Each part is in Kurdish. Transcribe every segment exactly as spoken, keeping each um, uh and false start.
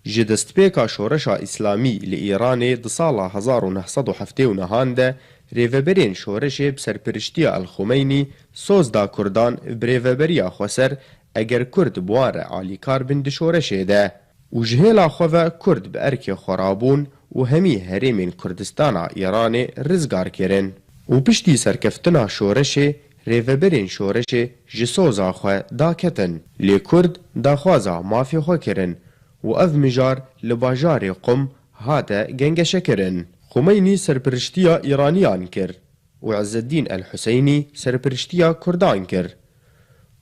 Ji destpêka şoreşa Îslamî li Îranê di sala hezar û neh sed û heftê û nehan de rêveberên şoreşê bi serpiriştiya El Xumeynî soz da Kurdan bi rêveberiya xweser eger Kurd bi wan re alîkar bin di şoreşê de û ji hêla xwe ve Kurd bi erkê xwe rabûn û hemî herêmên Kurdistana Îranê rizgar kirin û piştî serkeftina şoreşê rêveberên şoreşê ji soza xwe daketin. Lê Kurd daxwaza mafê xwe kirin û ev mijar li bajarê Qum hate gengeşekirin. Xumeynî serpiriştiya Îraniyan kir û Izzeddîn El Huseynî serpiriştiya Kurdan kir.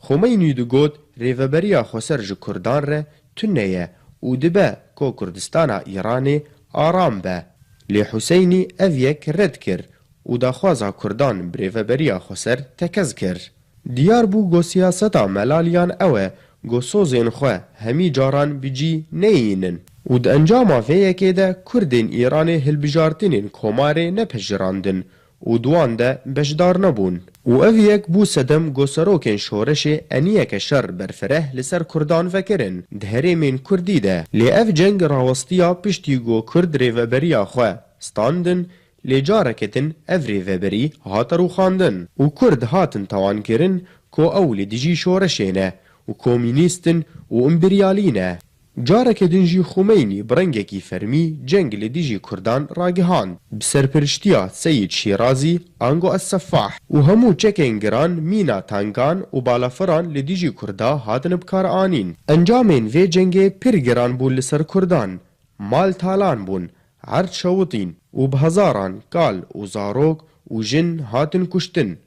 Xumeynî digot, rêveberiya xweser ji Kurdan re tune ye û dibe ku Kurdistana Îranê aram be. Lê Huseynî ev yek red kir û daxwaza Kurdan bi rêveberiya xweser tekez kir. Diyar bû ku siyaseta Melaliyan ew e ku sozên xwe hemî caran bi cî neyînin û di encama vê yekê de Kurdên Îranê hilbijartinên komarê nepejirandin û di wan de beşdar nebûn. Û ev yek bû sedem ku serokên şoreşê eniyeke şer berfireh li ser Kurdan vekirin di herêmên Kurdî de. Lê ev ceng rawestiya piştî ku Kurd rêveberiya xwe standin, lê careke din ev rêveberî hate rûxandin û Kurd hatin tewankirin ku ew li dijî şoreşê ne û komînîst in û împeryalî ne. Careke din jî Xumeynî bi rengekî fermî ceng li dijî Kurdan ragihand. Bi serpiriştiya Seyîd Şîrazî, ango Es-Seffah û hemû çekên giran mîna tankan û balafiran li dijî Kurda hatin bi kar anîn. Encamên vê cengê pir giran bûn li ser Kurdan. Mal talan bûn, erd şewitîn û bi hezaran kal û zarok û jin hatin kuştin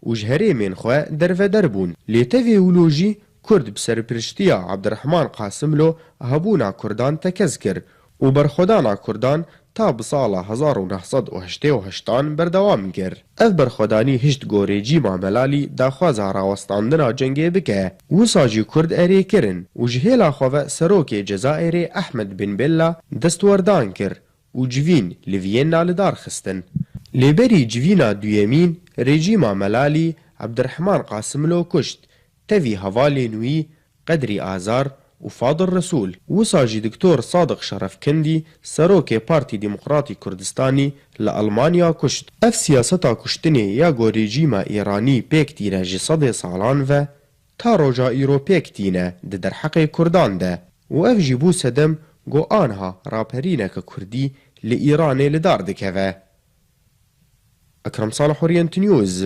û ji herêmên xwe derveder bûn. Lê tevî wilo jî Kurd bi serpiriştiya Abdirehman Qasimlo hebûna Kurdan tekez kir û berxwedana Kurdan ta bi sala hezar û neh sed û heştê û heştan berdewam kir. Ev berxwedanî hişt ku rejîma Melalî daxwaza rawestandina cengê bike. Wisa jî Kurd erê kirin û ji hêla xwe ve serokê Cezayirê Ehmed bin Bella destwerdan kir û civîn li Viyena li dar xistin. Lê berî civîna duyemîn rejîma Melalî Abdirehman Qasimlo kuşt, tevî hevalên wî Qedrî Azar û Fadil Resûl. Wisa jî Doktor Sadiq Şerefkindî, serokê Partî Demokratî Kurdistanî li Elmanya kuşt. Ev siyaseta kuştinê ya ku rejîma Îranî pêk tîne ji sedê salan ve, ta roja îro pêk tîne di derheqê Kurdan de û ev jî bû sedem ku aniha raperîneke Kurdî li Îranê li dar dikeve. Ekrem Salih, Orient News.